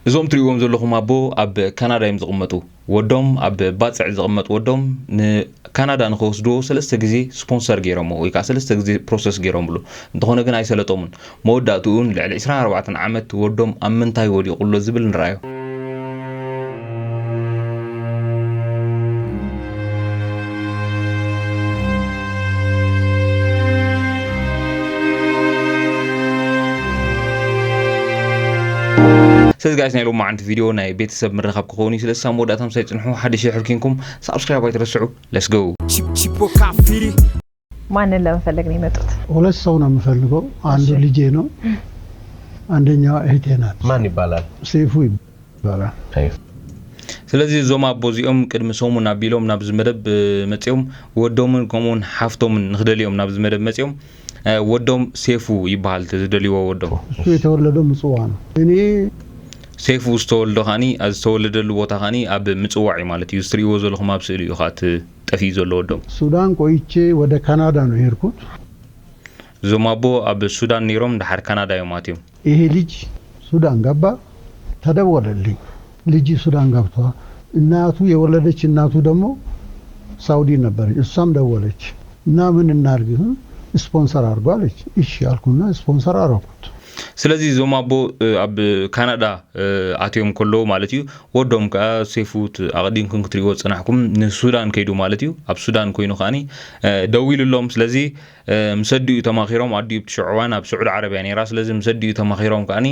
እዞም ትሪእዎም ዘለኹም ኣቦ ኣብ ካናዳ እዮም ዝቕመጡ። ወዶም ኣብ ባጽዕ ዝቕመጥ ወዶም ንካናዳ ንኸወስድዎ ሰለስተ ግዜ ስፖንሰር ገይሮምዎ ወይ ከዓ ሰለስተ ግዜ ፕሮሰስ ገይሮምሉ። እንተኾነ ግን ኣይሰለጦምን። መወዳእትኡን ልዕሊ ዕስራን ኣርባዕተን ዓመት ወዶም ኣብ ምንታይ ወዲቑ ኣሎ ዝብል ንርኣዮ። ስለዚ ጋይስ ናይ ሎማዓንቲ ቪድዮ ናይ ቤተሰብ ምርኻብ ክኸውን እዩ። ስለዚ ሳብ መወዳእታ ምሳይ ጽንሑ። ሓድሽ የሕርኪንኩም ሳብስክራይብ ኣይትረስዑ። Let's go። Chip- Chipoca Firi. ማንን ለመፈለግ ነው የመጡት? ሁለት ሰው ነው የምፈልገው። አንዱ ልጄ ነው፣ አንደኛዋ እህቴ ናት። ማን ይባላል? ሴፉ ይባላል። ሰይፍ። ስለዚ እዞም ኣቦ እዚኦም ቅድሚ ሰሙን ኣቢሎም ናብዚ መደብ እ፣ መፂኦም ወዶምን ከምኡውን ሓፍቶምን ንክደልዮም ናብዚ መደብ መፂኦም እ፣ ወዶም ሴፉ ይበሃል እቲ ዝደልይዎ ወዶም። እሱ የተወለደው ምጽዋ ነው። እኔ ሴፉ ዝተወልዶ ከዓኒ ዝተወለደሉ ቦታ ከዓኒ ኣብ ምፅዋዕ እዩ ማለት እዩ። ዝትሪእዎ ዘለኹም ኣብ ስእሊ እዩ ከዓ እቲ ጠፊኡ ዘሎ ወዶም። ሱዳን ቆይቼ ወደ ካናዳ ነው የሄድኩት። እዞም ኣቦ ኣብ ሱዳን ነይሮም ድሓር ካናዳ እዮም ኣትዮም። ይሄ ልጅ ሱዳን ገባ፣ ተደወለልኝ። ልጅ ሱዳን ገብቷል። እናቱ የወለደች እናቱ ደግሞ ሳውዲ ነበረች፣ እሷም ደወለች እና ምን እናርግ ስፖንሰር አድርጎ አለች። እሺ አልኩና ስፖንሰር አረኩት። ስለዚ እዞም ኣቦ እ፣ ኣብ ካናዳ እ፣ ኣትዮም ከለዉ ማለት እዩ። ወዶም ከዓ ሴፉ እቲ ኣቐዲምኩም ክትሪእዎ ዝጸናሕኩም ንሱዳን ከይዱ ማለት እዩ። ኣብ ሱዳን ኮይኑ ከዓኒ እ፣ ደዊሉሎም። ስለዚ እ፣ ምስ ኣዲኡ ተማኺሮም፣ ኣዲኡ ብትሽዑ እዋን ኣብ ስዑዲ ዓረብያ ነይራ። ስለዚ ምስ ኣዲኡ ተማኺሮም ከዓኒ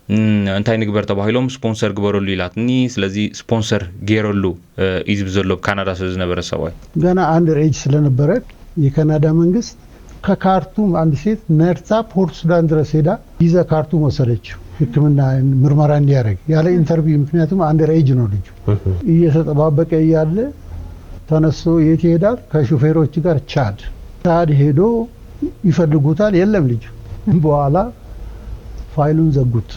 እም፣ እንታይ ንግበር ተባሂሎም ስፖንሰር ግበረሉ ኢላትኒ። ስለዚ ስፖንሰር ገይረሉ እ፣ እዩ ዝብል ዘሎ ኣብ ካናዳ ስለ ዝነበረ ሰብኣይ። ገና አንደር ኤጅ ስለነበረ የካናዳ መንግስት ከካርቱም አንድ ሴት ነርታ ፖርት ሱዳን ድረስ ሄዳ ቪዛ ካርቱም ወሰደችው፣ ሕክምና ምርመራ እንዲያደርግ ያለ ኢንተርቪው። ምክንያቱም አንደር ኤጅ ነው ልጁ። እየተጠባበቀ እያለ ተነስቶ የት ይሄዳል? ከሹፌሮች ጋር ቻድ። ቻድ ሄዶ ይፈልጉታል፣ የለም ልጁ። በኋላ ፋይሉን ዘጉት።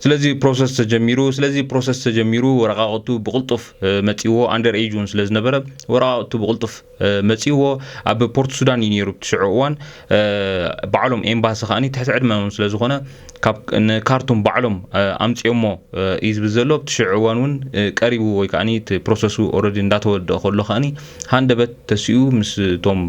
ስለዚ ፕሮሰስ ተጀሚሩ። ስለዚ ፕሮሰስ ተጀሚሩ፣ ወረቃቅቱ ብቕልጡፍ እ፣ መጺዎ። ኣንደር ኤጅ እውን ስለ ዝነበረ ወረቃቅቱ ብቕልጡፍ እ፣ መጺዎ። ኣብ ፖርት ሱዳን እዩ ነይሩ ብትሽዑ እዋን። እ፣ ባዕሎም ኤምባሲ ከዓኒ ትሕቲ ዕድመ እውን ስለ ዝኾነ ካብ ንካርቱም ባዕሎም እ፣ ኣምጺኦሞ እ፣ እዩ ዝብል ዘሎ። ብትሽዑ እዋን እውን እ፣ ቀሪቡ ወይ ከዓኒ እቲ ፕሮሰሱ ኦልሬዲ እንዳተወደአ ከሎ ከዓኒ ሃንደበት ተሲኡ ምስ እቶም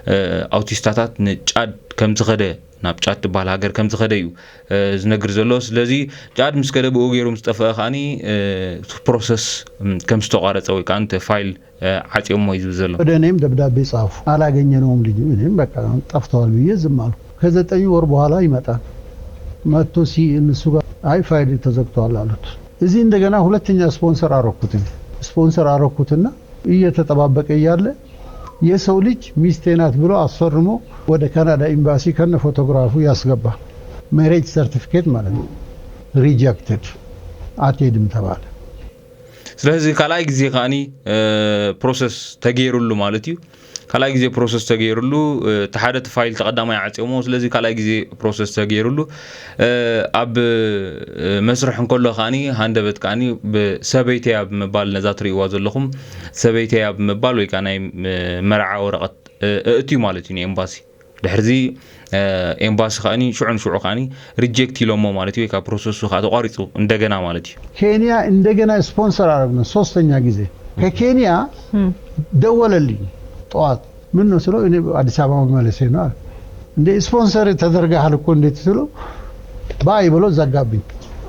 እ፣ ኣውቲስታታት ንጫድ ከም ዝኸደ ናብ ጫድ ትበሃል ሃገር ከም ዝኸደ እዩ እ፣ ዝነግር ዘሎ። ስለዚ ጫድ ምስ ከደ ብኡ ገይሩ ምስ ጠፍአ ከዓኒ እ፣ እቲ ፕሮሰስ እም፣ ከም ዝተቋረጸ ወይ ከዓ እቲ ፋይል እ፣ ዓጽዮሞ እዩ ዝብል ዘሎ። ወደ እኔም ደብዳቤ ጻፉ። አላገኘነውም ልጁ። እኔም በቃ ጠፍተዋል ብዬ ዝም አልኩ። ከዘጠኝ ወር በኋላ ይመጣል። መጥቶ ሲ እነሱ ጋር አይ ፋይል ተዘግተዋል አሉት። እዚህ እንደገና ሁለተኛ ስፖንሰር አረኩትኝ። ስፖንሰር አረኩትና እየተጠባበቀ እያለ የሰው ልጅ ሚስቴ ናት ብሎ አስፈርሞ ወደ ካናዳ ኤምባሲ ከነ ፎቶግራፉ ያስገባ። ሜሬጅ ሰርቲፊኬት ማለት ነው። ሪጀክትድ፣ አትሄድም ተባለ። ስለዚ ካልኣይ ግዜ ከዓኒ እ፣ ፕሮሰስ ተገይሩሉ ማለት እዩ። ካልኣይ ግዜ ፕሮሰስ ተገይሩሉ እ፣ እቲ ሓደ እቲ ፋይል ተቐዳማይ ዓጽዮሞ። ስለዚ ካልኣይ ግዜ ፕሮሰስ ተገይሩሉ እ፣ ኣብ እ፣ መስርሕ እንከሎ ከዓኒ ሃንደበት ከዓኒ ብሰበይተያ ብምባል ነዛ ትርእይዋ ዘለኹም ሰበይተያ ብምባል ወይ ከዓ ናይ እ፣ መርዓ ወረቐት እ፣ እእትዩ ማለት እዩ ንኤምባሲ። ድሕርዚ እ፣ ኤምባሲ ከዓኒ ሽዑ ንሽዑ ከዓኒ ሪጀክት ኢሎሞ ማለት እዩ። ወይ ከዓ ፕሮሰሱ ከዓ ተቋሪጹ እንደገና ማለት እዩ። ኬንያ እንደገና ስፖንሰር አረግነው ሶስተኛ ጊዜ። ከኬንያ ደወለልኝ ጠዋት። ምን ነው ስለው እኔ አዲስ አበባ መመለሴ ነው አለ። እንደ ስፖንሰር ተደርገሃል እኮ እንዴት ስለው ባይ ብሎ ዘጋብኝ።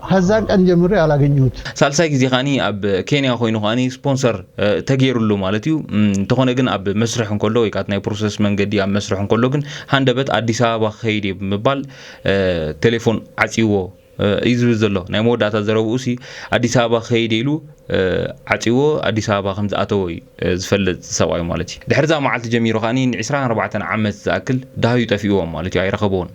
ከዛ ቀን ጀምሬ አላገኘሁት። ሳልሳይ ግዜ ከዓኒ ኣብ ኬንያ ኮይኑ ከዓኒ ስፖንሰር እ፣ ተገይሩሉ ማለት እዩ። እም፣ እንተኾነ ግን ኣብ መስርሕ እንከሎ ወይ ከዓ ናይ ፕሮሰስ መንገዲ ኣብ መስርሕ እንከሎ ግን ሃንደበት ኣዲስ ኣበባ ክኸይድ እየ ብምባል እ፣ ቴሌፎን ዓፅይዎ እ፣ እዩ ዝብል ዘሎ። ናይ መወዳእታ ዘረብኡ ሲ ኣዲስ ኣበባ ክኸይድ እየ ኢሉ እ፣ ዓፅይዎ ኣዲስ ኣበባ ከም ዝኣተወ እዩ እ፣ ዝፈልጥ ሰብኣይ ማለት እዩ። ድሕሪ እዛ መዓልቲ ጀሚሩ ከዓኒ ን24 ዓመት ዝኣክል ደሃዩ ጠፊእዎም ማለት እዩ፣ ኣይረኸብዎን።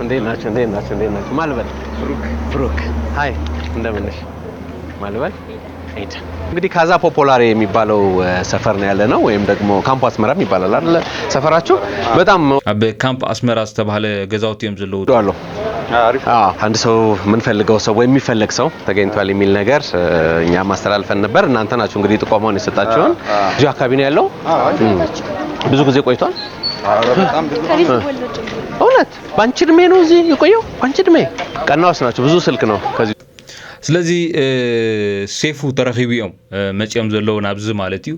እንዴት ናችሁ? እንዴት ናችሁ? እንዴት ናችሁ? ማልበል ብሩክ። ብሩክ። ሃይ፣ እንደምን ነሽ? ማልበል ኤድ። እንግዲህ ካዛ ፖፖላሪ የሚባለው እ፣ ሰፈር ነው ያለ ነው፣ ወይም ደግሞ ካምፖ አስመራም ይባላል አይደለ? ሰፈራችሁ በጣም ኣብ ካምፕ ኣስመራ ዝተባህለ ገዛውቲ እዮም ዘለዉ። አለው። አዎ፣ አንድ ሰው የምንፈልገው ሰው ወይም የሚፈለግ ሰው ተገኝቷል የሚል ነገር እ፣ እኛም አስተላልፈን ነበር። እናንተ ናችሁ እንግዲህ ጥቆማውን የሰጣችሁን። እዚሁ አካባቢ ነው ያለው። እም። ብዙ ጊዜ ቆይቷል። ከቤት ወለድ ጀምሮ እውነት በአንቺ እድሜ ነው እዚህ የቆየው? በአንቺ እድሜ? ቀናዎች ናቸው። ብዙ ስልክ ነው ከዚህ። ስለዚ እ፣ ሴፉ ተረኺቡ እዮም እ፣ መጺኦም ዘለዉ ናብዚ ማለት እዩ።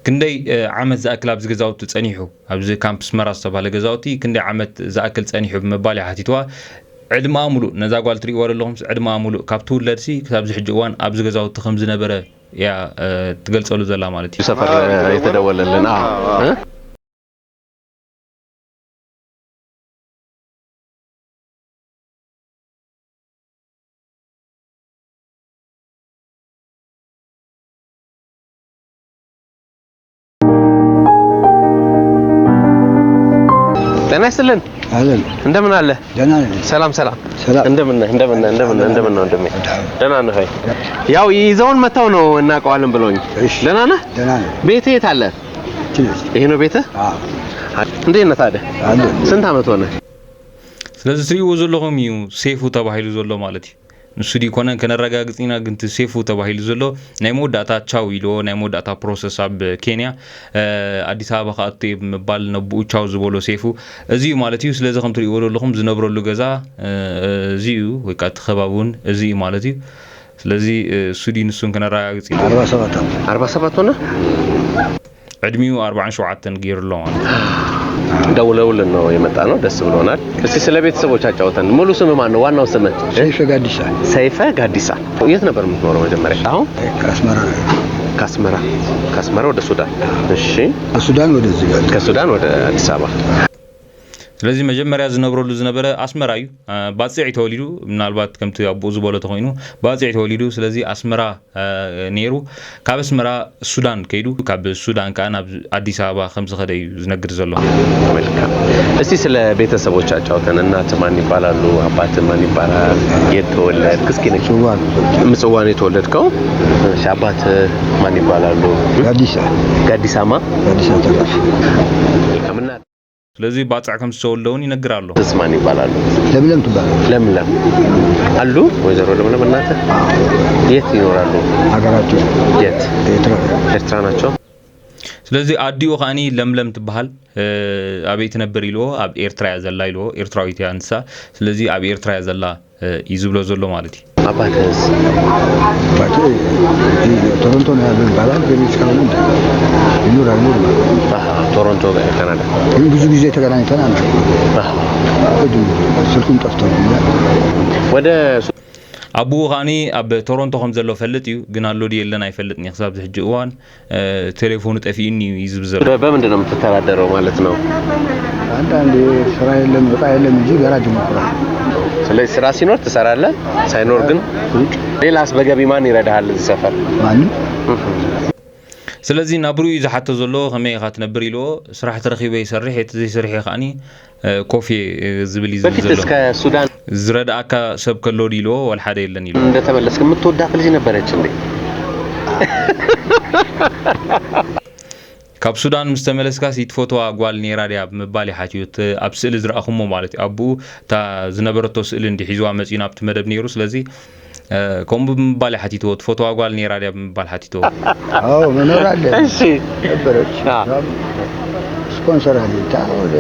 ክንደይ እ፣ ዓመት ዝኣክል ኣብዚ ገዛውቲ ጸኒሑ፣ ኣብዚ ካምፕ ኣስመራ ዝተባህለ ገዛውቲ ክንደይ ዓመት ዝኣክል ጸኒሑ ብምባል እያ ሓቲትዋ። ዕድመኣ ሙሉእ ነዛ ጓል ትርእይዋ ዘለኹም ዕድመኣ ሙሉእ ካብ ትውለድሲ ክሳብዚ ሕጂ እዋን ኣብዚ ገዛውቲ ከም ዝነበረ እያ እ፣ ትገልጸሉ ዘላ ማለት እዩ። ሰፈር እ፣ የተደወለልን። አዎ። እ? ጤና ይስጥልን። አለን። እንደምን አለ? ደህና ነኝ። ሰላም ሰላም። ሰላም። እንደምን ነህ? እንደምን ነህ? እንደምን ነህ? እንደምን ነው ወንድሜ? ደህና። ደህና ነህ ወይ? ያው ይዘውን መተው ነው እናውቀዋለን ብለውኝ። እሺ። ደህና ነህ? ደህና ነኝ። ቤትህ የት አለ? እቺ ነች። ይሄ ነው ቤትህ? አዎ። እንዴት ነህ ታዲያ? አለን። ስንት ዓመት ሆነ? ስለዚ ትሪእዎ ዘለኹም እዩ ሴፉ ተባሂሉ ዘሎ ማለት እዩ። ንሱ ዲኮነ ከነረጋግጽ ኢና፣ ግን እቲ ሴፉ ተባሂሉ ዘሎ ናይ መወዳእታ ቻው ኢልዎ፣ ናይ መወዳእታ ፕሮሰስ ኣብ ኬንያ፣ እ፣ ኣዲስ ኣበባ ክኣቱ እየ ብምባል ነብኡ ቻው ዝበሎ ሴፉ እዚ እዩ ማለት እዩ። ስለዚ ከም ትሪእዎ ዘለኹም ዝነብረሉ ገዛ፣ እ፣ እዚ እዩ፣ ወይ ከኣ እቲ ከባቢ እውን እዚ እዩ ማለት እዩ። ስለዚ እ፣ እሱ ድዩ ንሱን ከነረጋግጽ ኢና። ኣርባ ሰባት ዓመት። ኣርባ ሰባት ሆነ? ዕድሚኡ ኣርባዓን ሸውዓተን ገይሩ ኣሎ ማለት እዩ። ደውለውልን ነው የመጣ ነው። ደስ ብሎናል። እስቲ ስለ ቤተሰቦች አጫውተን። ሙሉ ስም ማን ነው? ዋናው ስም? ሰይፈ ጋዲሳ። ሰይፈ ጋዲሳ። የት ነበር የምትኖረው መጀመሪያ? አሁን? ከአስመራ ነው። ከአስመራ። ከአስመራ ወደ ሱዳን። እሺ። ከሱዳን ወደዚህ ጋር። ከሱዳን ወደ አዲስ አበባ። ስለዚ መጀመርያ ዝነብረሉ ዝነበረ ኣስመራ እዩ። እ፣ ባጽዕ እዩ ተወሊዱ። ምናልባት ከምቲ ኣቦኡ ዝበሎ ተኾይኑ ባጽዕ እዩ ተወሊዱ። ስለዚ ኣስመራ፣ እ፣ ነይሩ። ካብ ኣስመራ ሱዳን ከይዱ፣ ካብ ሱዳን ከኣ ናብ ኣዲስ ኣበባ ከም ዝኸደ እዩ ዝነግር ዘሎ። መልካም። እስቲ ስለ ቤተሰቦች አጫውተን። እናት ማን ይባላሉ? አባት ማን ይባላል? የት ተወለድክ? እስኪ ንገረኝ። ምጽዋ ነው። ምጽዋ ነው የተወለድከው? እሺ፣ አባት ማን ይባላሉ? ጋዲሳ። ጋዲሳማ? ጋዲሳ ተረፈ። መልካም። እና ስለዚ ባጽዕ ከም ዝተወልደ እውን ይነግር ኣሎ። ስስ ማን ይባላሉ? ለምለም ትባላል። ለምለም አሉ? ወይዘሮ ለምለም እናትህ? አዎ። የት ይኖራሉ? ሀገራቸው። የት? ኤርትራ። ኤርትራ ናቸው? ስለዚ ኣዲኡ ከኣኒ ለምለም ትበሃል። እ፣ ኣበይ ትነብር ኢልዎ፣ ኣብ ኤርትራ እያ ዘላ ኢልዎ፣ ኤርትራዊት እያ ንሳ። ስለዚ ኣብ ኤርትራ እያ ዘላ እ፣ እዩ ዝብሎ ዘሎ ማለት እዩ። አባትህስ? አባቴ እዚህ ቶሮንቶ ነው ያለው ይባላል፣ ግን እስካሁን እንደ ይኑር አይኑር ማለት ነው። አሃ፣ ቶሮንቶ ካናዳ። ግን ብዙ ጊዜ ተገናኝተን አናውቅም። አሃ። ስልኩን ጠፍቶብኛል። ወደ ሱ- ኣቦኡ ከኣኒ ኣብ ቶሮንቶ ከም ዘሎ ፈልጥ እዩ፣ ግን ኣሎ ድዩ የለን ኣይፈልጥን እየ ክሳብ ሕጂ እዋን። እ፣ ቴሌፎኑ ጠፊኡኒ እዩ ዝብል ዘሎ። በ-፣ በምንድን ነው የምትተዳደረው ማለት ነው? አንዳንዴ ስራ የለም፣ እቃ የለም እንጂ ገራጅ ሞክራል። ስለዚህ ስራ ሲኖር ትሰራለህ፣ ሳይኖር ግን ውጭ። ሌላስ በገቢ ማን ይረዳሃል እዚህ ሰፈር? ማንም። እህ። ስለዚ ናብርኡ እዩ ዝሓቶ ዘሎ፣ ከመይ ኢኻ ትነብር ኢልዎ፣ ስራሕ ተረኺበ ይሰርሕ፣ እቲ ዘይሰርሐ ከኣኒ እ፣ ኮፍ እየ፣ እ፣ ዝብል እዩ ዝብል በፊት ዘሎ። እስከ ሱዳን ዝረድኣካ ሰብ ከሎ ድዩ ኢልዎ፣ ዋላ ሓደ የለን ኢልዎ። እንደተመለስክ የምትወዳት ልጅ ነበረች እንዴ? ካብ ሱዳን ምስ ተመለስካስ ትፈትዋ ጓል ነይራ ድያ ብምባል ይሓትዮ፣ እቲ ኣብ ስእሊ ዝረኣኹሞ ማለት እዩ። ኣቦኡ እታ ዝነበረቶ ስእሊ እንዲ ሒዝዋ መጺኡ ናብቲ መደብ ነይሩ። ስለዚ እ፣ ከምኡ ብምባል እዩ ሓቲትዎ፣ ትፈትዋ ጓል ነይራ ድያ ብምባል ሓቲትዎ። አዎ፣ መኖር አለ። እሺ። ነበረች። አ። እሷም ስፖንሰር አግኝታ ወደ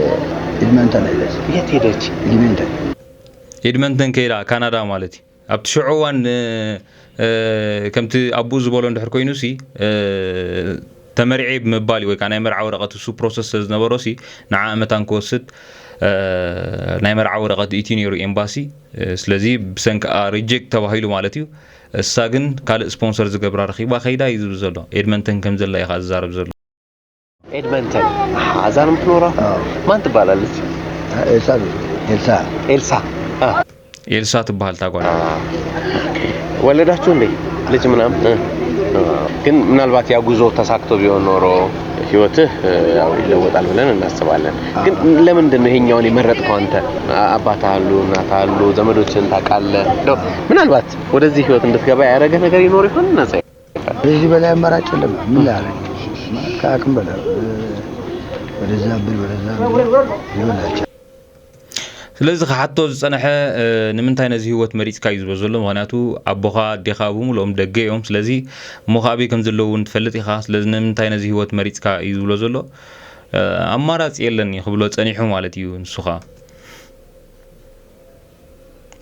ኤድመንተን ሄደች። የት ሄደች? ኤድመንተን። ኤድመንተን ከይዳ፣ ካናዳ ማለት እዩ። ኣብቲ ሽዑ እዋን፣ እ፣ እ፣ ከምቲ ኣቦኡ ዝበሎ እንድሕር ኮይኑሲ፣ እ፣ ተመርዔ ብምባል እዩ፣ ወይ ከዓ ናይ መርዓ ወረቐት እሱ ፕሮሰስ ስለ ዝነበሮሲ፣ ንዓ መታን ክወስድ፣ እ፣ ናይ መርዓ ወረቐት ኢትዩ ነይሩ ኤምባሲ። እ፣ ስለዚ ብሰንክኣ ሪጀክት ተባሂሉ ማለት እዩ። እሳ ግን ካልእ ስፖንሰር ዝገብራ ረኺባ ከይዳ እዩ ዝብል ዘሎ። ኤድመንተን ከም ዘላ እዩ ከዓ ዝዛረብ ዘሎ። ኤድመንተን። አሃ፣ እዛ ነው የምትኖረው? አዎ። ማን ትባላለች? ኤልሳ። ኤልሳ። ኤልሳ። አ። ኤልሳ ትበሃል እታ ጓል። አ። ወለዳችሁ እንዴ? ልጅ ምናምን? እ። አ። ግን ምናልባት ያ ጉዞ ተሳክቶ ቢሆን ኖሮ ህይወትህ፣ እ፣ ያው ይለወጣል ብለን እናስባለን። አ። ግን ለምንድን ነው ይሄኛውን የመረጥከው አንተ? አ-፣ አባትህ አሉ፣ እናትህ አሉ፣ ዘመዶችህን ታውቃለህ። እንደው ምናልባት ወደዚህ ህይወት እንድትገባ ያደረገህ ነገር ይኖር ይሆን? ነፃ በዚህ በላይ አማራጭ የለም። ምን ላደርግ? ከአቅም በላይ፣ እ፣ ወደዛ ብል፣ ወደዛ ብል ሊሆን አይችልም። ስለዚ ክሓቶ ዝጸንሐ፣ እ፣ ንምንታይ ነዚ ህይወት መሪጽካ እዩ ዝብሎ ዘሎ። ምኽንያቱ ኣቦኻ ኣዴኻ ብምልኦም ደገ እዮም። ስለዚ እሞኻ ኣበይ ከም ዘለዉ እውን ትፈልጥ ኢኻ። ስለዚ ንምንታይ ነዚ ህይወት መሪጽካ እዩ ዝብሎ ዘሎ። እ፣ ኣማራጺ የለን እዩ ክብሎ ጸኒሑ ማለት እዩ ንሱ ኸኣ።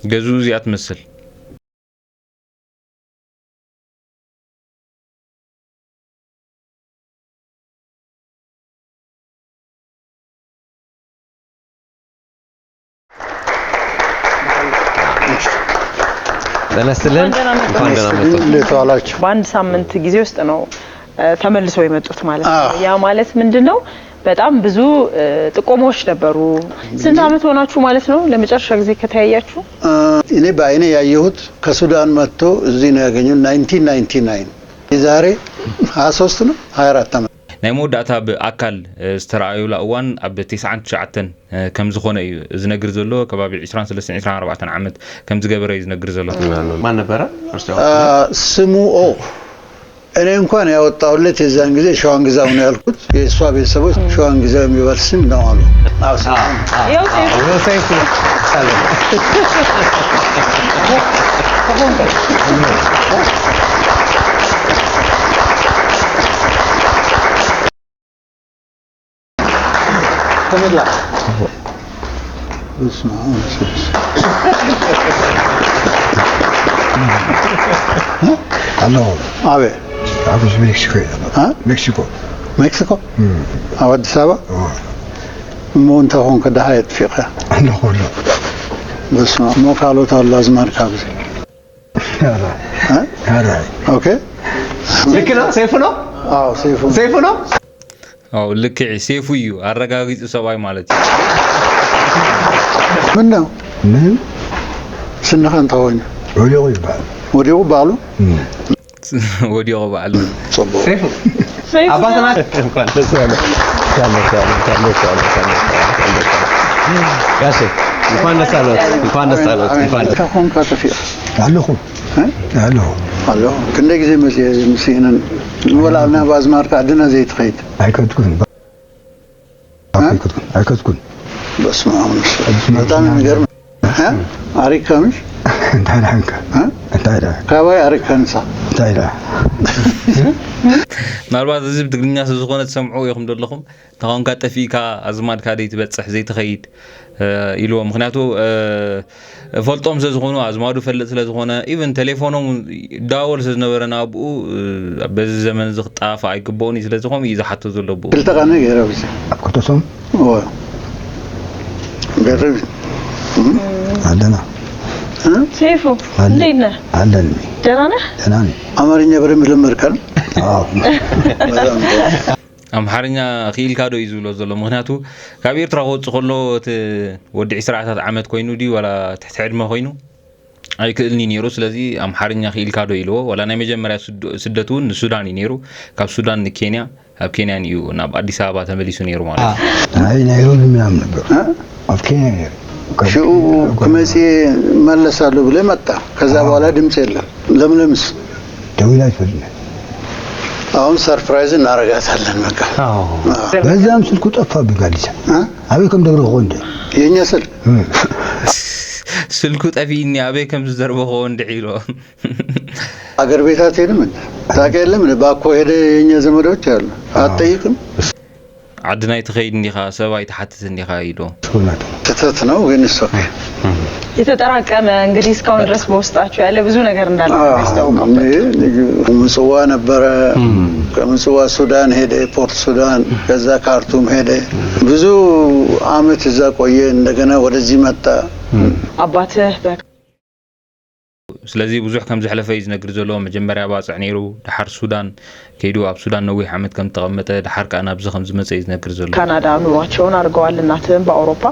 ገዙ እዚኣ ትመስል። ጤና ይስጥልን። እንኳን ደህና መጡ። እንኳን ደህና መጡ። እንዴት ዋላችሁ? በአንድ ሳምንት ጊዜ ውስጥ ነው ተመልሰው የመጡት ማለት ነው። ያ ማለት ምንድን ነው? በጣም ብዙ ጥቆማዎች ነበሩ። ስንት አመት ሆናችሁ ማለት ነው ለመጨረሻ ጊዜ ከተያያችሁ? እኔ በአይኔ ያየሁት ከሱዳን መጥቶ እዚህ ነው ያገኘው። ናይንቲን ናይንቲ ናይን የዛሬ ሀያ ሶስት ነው ሀያ አራት አመት። ናይ መወዳእታ ብኣካል ዝተረኣዩላ እዋን ኣብ ተስዓን ትሽዓተን ከም ዝኾነ እዩ ዝነግር ዘሎ። ከባቢ ዕስራን ሰለስተን ዕስራን ኣርባዕተን ዓመት ከም ዝገበረ እዩ ዝነግር ዘሎ። ማን ነበረ? ስሙ ኦ እኔ እንኳን ያወጣሁለት የዛን ጊዜ ሸዋን ግዛው ነው ያልኩት። የእሷ ቤተሰቦች ሸዋን ግዛው የሚባል ስም ነው አሉ። አዎ፣ ስም ነው። ይኸው ሴፍ ዮሴፍ ተመላ በስመ አብ ወመንፈስ ቅዱስ። አሎ አቤት ኣብዚ ሜክሲኮ እየ። እ? ሜክሲኮ ሜክሲኮ ኣብ ኣዲስ ኣበባ እሞ እንታይ ኾንከ ደሃ የጥፊእካ ኣለኹ ኣሎ በስመ አብ እሞ ካልኦት ኣሎ ኣዝማድካ ኣብዚ እ? ኧረ ኦኬ ልክ ነው። ሴፉ ነው። አዎ ሴፉ ሴፉ ነው። ኣው ልክዕ ሴፉ እዩ ኣረጋጊጹ ሰብኣይ ማለት እዩ። ምን ነው ምን ስንኻ እንታይ ኮይኑ ወዲቑ ይበሃል ወዲቑ በዓሉ ወዲቑ በዓሉ ጽቡቅ ሴፉ አባትና እንኳን ደስ ያለ። ጋሼ እንኳን ደስ አለዎት። እንኳን ደስ አለዎት። እንኳን እንታይ ኾንካ ጠፊእካ ኣለኹ እ? ኣለኹ ኣሎ ክንደይ ግዜ መፅየ ምስኢነን ወላ ናብ ኣዝማድካ ዓድና ዘይትኸይድ ኣይከድኩን ኣይከድኩን ኣይከድኩን በስመ አብ ወመንፈስ ቅዱስ። በጣም የሚገርም እ? አሪካ ምሽ እንታይ ደሓንካ እ? እንታይ ደሓ ካባይ አሪካ ንሳ እንታይ ደሓ ምናልባት እዚ ብትግርኛ ስለ ዝኾነ ትሰምዑ ኢኹም ዘለኹም። ተኾንካ ጠፊእካ ኣዝማድካ ዘይትበፅሕ ዘይትኸይድ ኢልዎ። ምክንያቱ ፈልጦም ስለ ዝኾኑ ኣዝማዱ ፈልጥ ስለ ዝኾነ ኢቨን ቴሌፎኖም ይደዋወል ስለ ዝነበረ ናብኡ በዚ ዘመን እዚ ክጠፋፋእ ኣይግበኡን እዩ። ስለዚ ከምኡ እዩ ዝሓቶ ዘሎ ብኡ። ክልተ ቃነ ገይረ ብዛ ኣብ ከተቶም እዎ ገርም ኣለና ሴፉ እንዴት ነህ? ኣለኒ ደህና ነህ? ደህና ነኝ። አማርኛ በደንብ ለመድካል አዎ በጣም ጥሩ። ኣምሓርኛ ክኢልካ ዶ እዩ ዝብሎ ዘሎ? ምክንያቱ ካብ ኤርትራ ክወፅእ ከሎ እቲ ወዲ ዕስራታት ዓመት ኮይኑ ድዩ ዋላ ትሕቲ ዕድመ ኮይኑ ኣይክእልን እዩ ነይሩ። ስለዚ ኣምሓርኛ ክኢልካ ዶ ኢልዎ። ዋላ ናይ መጀመርያ ስደቱ እውን ንሱዳን እዩ ነይሩ። ካብ ሱዳን ንኬንያ፣ ካብ ኬንያ እዩ ናብ ኣዲስ ኣበባ ተመሊሱ ነይሩ ማለት እዩ። ናይ ናይሮቢ ምናምን ነበር ኣብ ኬንያ ነይሩ ሽኡ ክመፅእ መለሳሉ ብለ መጣ። ከዛ በኋላ ድምፅ የለን። ለምለምስ ደዊላ ይፈልነ አሁን ሰርፕራይዝ እናረጋታለን። በቃ በዛም ስልኩ ጠፋ ብጋዲሳ እ? ኣበይ ከም ደብረ ኾንደ የእኛ ስልክ ስልኩ ጠፊእኒ ኣበይ ከም ዝደርበኾ እንድዒ ኢሎ አገር ቤት አትሄድም እንዴ? ታውቅ የለም እንዴ? ባኮ ሄደ የእኛ ዘመዶች አሉ። አትጠይቅም? ዓዲ ናይ ትኸይድ እንዲኻ ሰብ ኣይትሓትት እንዲኻ ኢሎ ስህተት ነው ግን እሱ የተጠራቀመ እንግዲህ እስካሁን ድረስ በውስጣችሁ ያለ ብዙ ነገር እንዳለ ነው የሚያስታውቀው። ምጽዋ ነበረ። ከምጽዋ ሱዳን ሄደ፣ ፖርት ሱዳን፣ ከዛ ካርቱም ሄደ። ብዙ አመት እዛ ቆየ። እንደገና ወደዚህ መጣ። አባትህ በ- ስለዚ ብዙሕ ከም ዘሕለፈ እዩ ዝነግር ዘሎ። መጀመርያ ባፅዕ ነይሩ፣ ድሓር ሱዳን ከይዱ ኣብ ሱዳን ነዊሕ ዓመት ከም ዝተቐመጠ፣ ድሓር ከዓ ናብዚ ከም ዝመፀ እዩ ዝነግር ዘሎ። ካናዳ ኑሯቸውን አድርገዋል፣ እናትህም በአውሮፓ።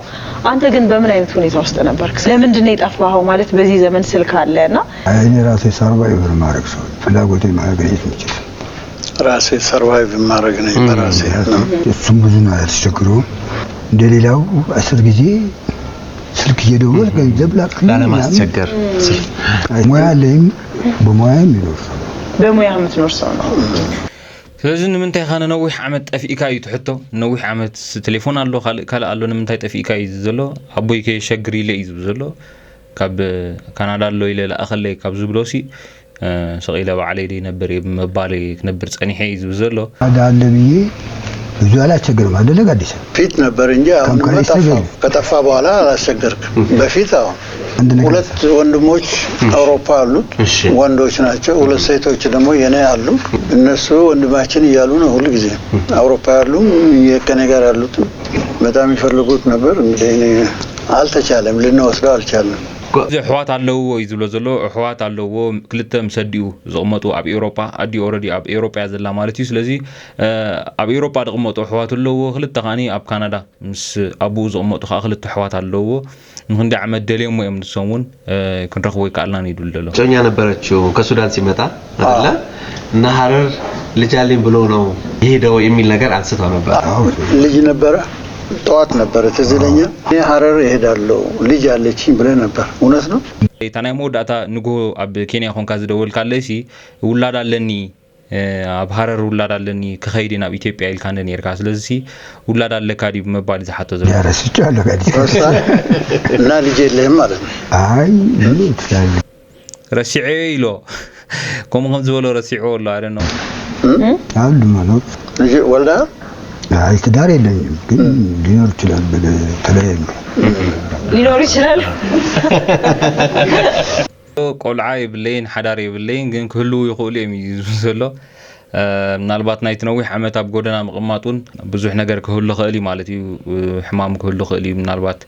አንተ ግን በምን አይነት ሁኔታ ውስጥ ነበርክ? ለምንድን ነው የጠፋኸው? ማለት በዚህ ዘመን ስልክ አለ እና እኔ ራሴ ሰርቫይቭ ማድረግ ሰው ፍላጎቴ ማግኘት የምችል ራሴ ሰርቫይቭ ማድረግ ነኝ በራሴ እሱም ብዙ ነው ያስቸግረው። እንደሌላው አስር ጊዜ ስልክ እየደወል ገንዘብ ላክልኝ ምናምን። ላለማስቸገር ሙያ አለኝ፣ በሙያ የሚኖር ሰው በሙያ የምትኖር ሰው ነው። ስለዚ ንምንታይ ኢኻ ንነዊሕ ዓመት ጠፊእካ እዩ ትሕቶ። ንነዊሕ ዓመት ቴሌፎን ኣሎ፣ ካልእ ካልእ ኣሎ፣ ንምንታይ ጠፊእካ እዩ ዝብል ዘሎ። ኣቦይ ከየሸግር ኢለ እዩ ዝብል ዘሎ። ካብ ካናዳ ኣሎ ኢለ ለኣኸለይ ካብ ዝብሎ ሲ ሰቂለ ባዕለይ ደይነብር እየ ብምባለይ ክነብር ጸኒሐ እዩ ዝብል ዘሎ። ሓደ አለ ብዬ ብዙ አላስቸግርም አይደለ ጋዲሳ? ፊት ነበር እንጂ አሁን ከም ካሪስ ጠፋ። ተገኝ። ከጠፋ በኋላ አላስቸገርክም። በፊት አሁን አንድ ነገር ሁለት ወንድሞች አውሮፓ አሉት፣ እሺ። ወንዶች ናቸው። ሁለት ሴቶች ደግሞ የኔ አሉ። እነሱ ወንድማችን እያሉ ነው ሁል ጊዜ። አውሮፓ ያሉም የከኔ ጋር ያሉትም በጣም ይፈልጉት ነበር። እንግዲህ እኔ አልተቻለም፣ ልንወስደው አልቻለም። እዚ ኣሕዋት ኣለውዎ እዩ ዝብሎ ዘሎ። ኣሕዋት ኣለውዎ፣ ክልተ ምስ ኣዲኡ ዝቕመጡ ኣብ ኤውሮጳ፣ ኣዲኡ ኦረዲ ኣብ ኤውሮጳ እያ ዘላ ማለት እዩ። ስለዚ ኣብ ኤውሮጳ ዝቕመጡ ኣሕዋት ኣለውዎ፣ ክልተ ከዓኒ ኣብ ካናዳ ምስ ኣቡኡ ዝቕመጡ ከዓ ክልተ ኣሕዋት ኣለውዎ። ንክንደይ ዓመት ደልዮሞ እዮም ንሶም እውን ክንረኽቦ ይከኣልናን እዩ ድብል ዘሎ። እጮኛ ነበረችው ከሱዳን ሲመጣ አይደለ? እና ሀረር ልጅ አለኝ ብሎ ነው የሄደው የሚል ነገር አንስተው ነበር። ልጅ ነበረ፣ ጠዋት ነበረ ትዝ ይለኛል። እኔ ሀረር እሄዳለሁ ልጅ አለችኝ ብለህ ነበር። እውነት ነው? እታ ናይ መወዳእታ ንግሆ ኣብ ኬንያ ኮንካ ዝደወልካለይ ሲ ውላድ ኣለኒ ኣብ ሃረር ውላድ ኣለኒ ክኸይድ ናብ ኢትዮጵያ ኢልካ እንደ ነርካ። ስለዚ ውላድ ኣለካ ድዩ ብምባል ዝሓቶ ዘሎ። ረስቼዋለሁ። እና ልጅ የለህም ማለት ነው። አይ ትላለ ረሲዐ ኢሎ ከምኡ ከም ዝበሎ ረሲዕዎ ኣሎ። ኣደ ነው አሉ መኖር ልጅ ወልዳ አይ ትዳር የለኝም፣ ግን ሊኖር ይችላል። በተለያየ ሊኖር ይችላል። ቆልዓ የብለይን ሓዳር የብለይን ግን ክህልዉ ይኽእሉ እዮም እዩ ዝብል ዘሎ። ምናልባት ናይቲ ነዊሕ ዓመት ኣብ ጎደና ምቕማጥ እውን ብዙሕ ነገር ክህሉ ኽእል እዩ ማለት እዩ። ሕማም ክህሉ ኽእል እዩ ምናልባት።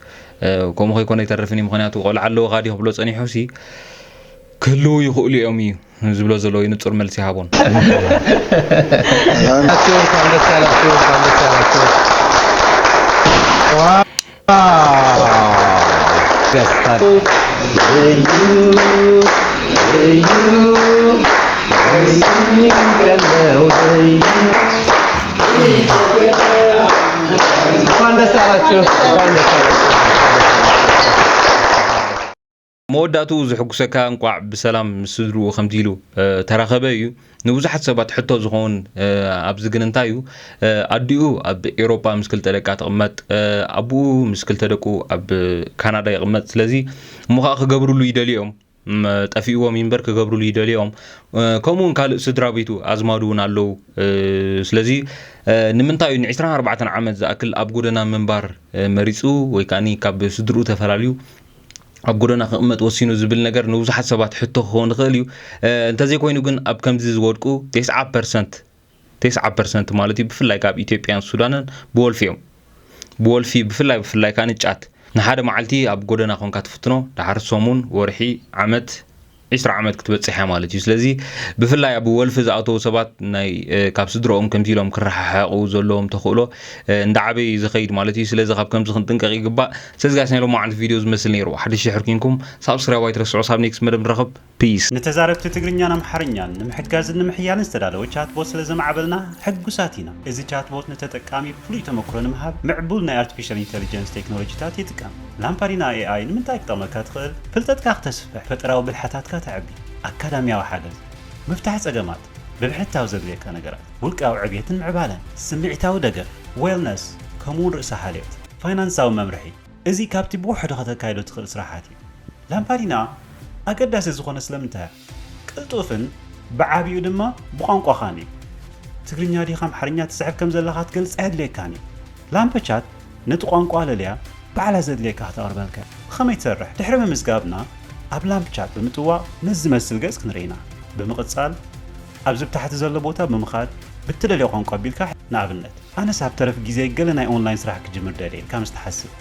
ከምኡ ከይኮነ ኣይተርፍን እዩ። ምኽንያቱ ቆልዓ ኣለዎ ካዲ ክብሎ ጸኒሑ ሲ ክህልዉ ይኽእሉ እዮም እዩ ዝብሎ ዘሎ እዩ። ንጹር መልሲ ሃቦን። መወዳእትኡ ዝሕጉሰካ እንቋዕ ብሰላም ምስ ስድርኡ ከምዚ ኢሉ ተራኸበ እዩ። ንብዙሓት ሰባት ሕቶ ዝኸውን ኣብዚ ግን እንታይ እዩ፣ ኣዲኡ ኣብ ኤውሮጳ ምስ ክልተ ደቃ ትቕመጥ፣ ኣቡኡ ምስ ክልተ ደቁ ኣብ ካናዳ ይቕመጥ። ስለዚ እሞ ከዓ ክገብርሉ ይደልዮም ጠፊእዎም እምበር ክገብርሉ ይደልዮም። ከምኡ እውን ካልእ ስድራ ቤቱ ኣዝማዱ እውን ኣለዉ። ስለዚ ንምንታይ እዩ ን24 ዓመት ዝኣክል ኣብ ጎደና ምንባር መሪፁ ወይ ከዓ ካብ ስድርኡ ተፈላልዩ ኣብ ጎደና ክቕመጥ ወሲኑ ዝብል ነገር ንብዙሓት ሰባት ሕቶ ክኸውን ይኽእል እዩ። እንተዘይኮይኑ ግን ኣብ ከምዚ ዝወድቁ 90 ፐርሰንት 90 ፐርሰንት ማለት እዩ ብፍላይ ካብ ኢትዮጵያን ሱዳንን ብወልፊ እዮም። ብወልፊ ብፍላይ ብፍላይ ከዓ ንጫት ንሓደ መዓልቲ ኣብ ጎደና ኮንካ ትፍትኖ ድሓር ሰሙን ወርሒ ዓመት 20 ዓመት ክትበፅሕ እያ ማለት እዩ። ስለዚ ብፍላይ ኣብ ወልፊ ዝኣተዉ ሰባት ናይ ካብ ስድረኦም ከምዚ ኢሎም ክረሓሓቑ ዘለዎም ተኽእሎ እንዳዓበየ እዩ ዝኸይድ ማለት እዩ። ስለዚ ካብ ከምዚ ክንጥንቀቕ ይግባእ። ስለዚ ጋይስ ናይ ሎማዓንቲ ቪድዮ ዝመስል ነይሩ። ሓድሽ ድሕር ኪንኩም ሳብስክራይብ ኣይትረስዑ። ሳብ ኔክስት መደብ ንራኸብ። ፒስ። ንተዛረብቲ ትግርኛን ኣምሓርኛን ንምሕጋዝን ንምሕያልን ዝተዳለወ ቻትቦት ስለ ዘማዕበልና ሕጉሳት ኢና። እዚ ቻትቦት ንተጠቃሚ ፍሉይ ተመክሮ ንምሃብ ምዕቡል ናይ ኣርቲፊሻል ኢንተሊጀንስ ቴክኖሎጂታት ይጥቀም። ላምፓዲና ኤኣይ ንምንታይ ክጠቕመካ ትኽእል? ፍልጠትካ ክተስፍሕ፣ ፈጠራዊ ብልሓታትካ ተዕቢ፣ ኣካዳሚያዊ ሓገዝ፣ ምፍታሕ ጸገማት፣ ብብሕታዊ ዘድልየካ ነገራት፣ ውልቃዊ ዕብየትን ምዕባለን፣ ስምዒታዊ ደገፍ፣ ዌልነስ፣ ከምኡውን ርእሰ ሓልዮት፣ ፋይናንሳዊ መምርሒ። እዚ ካብቲ ብውሕዱ ከተካይዶ ትኽእል ስራሓት እዩ። ላምፓዲና ኣገዳሲ ዝኾነ ስለምንታይ? ቅልጡፍን ብዓቢኡ ድማ ብቋንቋኻን እዩ። ትግርኛ ዲኻ ኣምሓርኛ ትጽሕፍ ከም ዘለኻ ክትገልጽ ኣየድልየካን እዩ። ላምፕ ቻት ነቲ ቋንቋ ለልያ ባዕላ ዘድልየካ ክተቕርበልካ እያ። ብኸመይ ትሰርሕ? ድሕሪ ምምዝጋብና ኣብ ላምፕ ቻት ብምጥዋቕ ነዚ ዝመስል ገጽ ክንርኢ ኢና። ብምቕጻል ኣብዚ ብታሕቲ ዘሎ ቦታ ብምኻድ ብትደልዮ ቋንቋ ኣቢልካ ንኣብነት ኣነስ ኣብ ተረፍ ግዜ ገለ ናይ ኦንላይን ስራሕ ክጅምር ደልየ ኢልካ ምስ ትሓስብ፣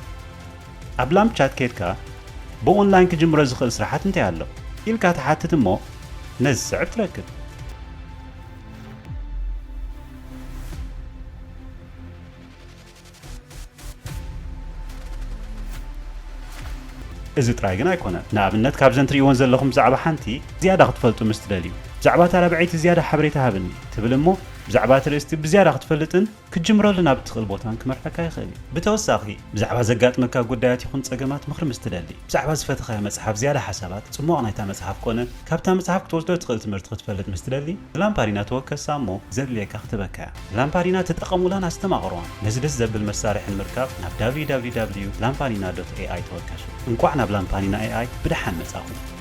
ኣብ ላምፕ ቻት ኬድካ ብኦንላይን ክጅምሮ ዝኽእል ስራሓት እንታይ ኣሎ ኢልካ ትሓትት እሞ ነዚ ዝስዕብ ትረክብ። እዚ ጥራይ ግን ኣይኮነን። ንኣብነት ካብዘን ትርእይወን ዘለኹም ብዛዕባ ሓንቲ ዝያዳ ክትፈልጡ ምስ ትደልዩ፣ ብዛዕባ እታ ራብዐይቲ ዝያዳ ሓበሬታ ሃብኒ ትብል እሞ ብዛዕባ እቲ ርእስቲ ብዝያዳ ክትፈልጥን ክትጅምረሉ ናብ እትኽእል ቦታን ክመርሐካ ይኽእል እዩ። ብተወሳኺ ብዛዕባ ዘጋጥመካ ጉዳያት ይኹን ጸገማት ምኽሪ ምስ ትደሊ፣ ብዛዕባ ዝፈተኻዮ መጽሓፍ ዝያዳ ሓሳባት፣ ጽሟቕ ናይታ መጽሓፍ ኮነ ካብታ መጽሓፍ ክትወስዶ እትኽእል ትምህርቲ ክትፈልጥ ምስ ትደሊ፣ ንላምፓዲና ተወከሳ እሞ ዘድልየካ ክትበካ እያ። ንላምፓዲና ተጠቐሙላን ኣስተማቕርዋን። ነዚ ደስ ዘብል መሳርሒ ንምርካብ ናብ www ላምፓዲና ኤኣይ ተወከሱ። እንቋዕ ናብ ላምፓዲና ኤኣይ ብደሓን መጻኹም።